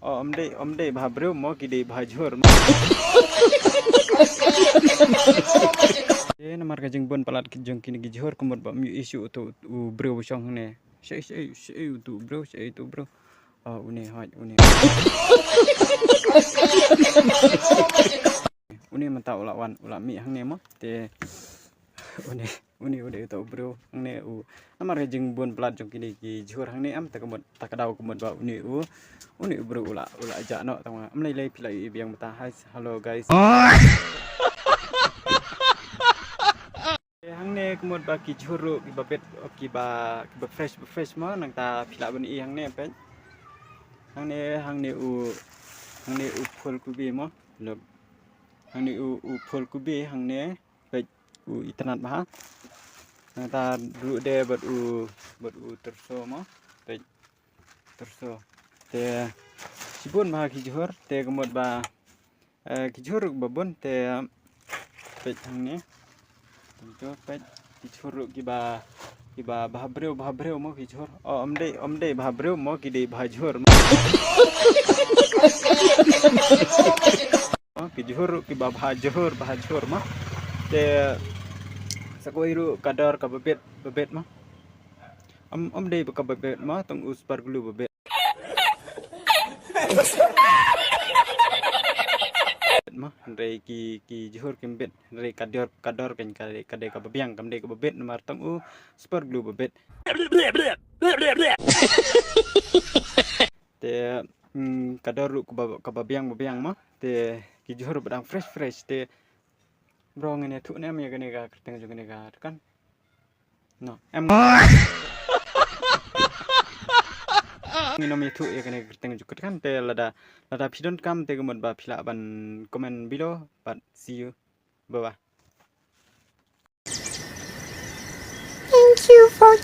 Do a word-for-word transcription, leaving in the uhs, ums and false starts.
O, ym dei, ym dei bha briew mo, ki dei bha jhur. Te namar ka jingbun palat ki jong kine ki jhur, ka mut ba ym ïohi shuh uto u briew ba shong hangne. Shaei, shaei, shaei uto u briew, shaei uto u briew. O, une hoi, une. Une mynta u la wan, u la mih hangne mo. Te une, une u dei uto u briew hangne u. Namar ka jingbun palat jong kine ki jhur hangne em, te ka mut, te ka daw ka mut ba une u, une u briew u la, u la jah noh, tang ba ym lei lei phi la ïohi biang mynta. Hi, hello guys. Te hangne ka mut ba ki jhur ruh kiba bit, kiba, kiba fresh, ba fresh mo, nangta phi lah ban i hangne peit. Hangne, hangne u, hangne u phul kubi mo. Look. Hangne u, u phul kubi hangne. Peit u itynnad bha. Nangta ruh de bad u, bad u tyrso mo. Peit tyrso. Te shibun bha ki jhur, te ka mut ba, eh, ki jhur ruh ba bun, te peit hangne. Tangto peit ki jhur ruh kiba, kiba bha briew, bha briew mo ki jhur. O, ym dei, ym dei bha briew mo, ki dei bha jhur mo. Ki jhur ruh kiba bha jhur, bha jhur mo. Te sa kawei ruh ka dor kaba bit, ba bit mo. Ym, ym dei ba kaba bit mo, tang u super glue ba bit. Mo, hynrei ki, ki jhur kim bit, hynrei ka dor, ka dor kan ka, ka dei kaba biang, kam dei kaba bit, namar tang u super glue ba bit. Te, mm, ka dor ruh kaba, kaba biang, ba biang mo. Te ki jhur ba dang fresh, fresh. Te bro, ngin ïathuh ne em ïa kane ka kyrteng jong kane ka dukan? No, em. Ngin ym ïathuh ïa kane ka kyrteng jong ka dukan, te lada, lada phi donkam te ka mut ba phi lah ban comment below, but see you. Bye bye. Thank you for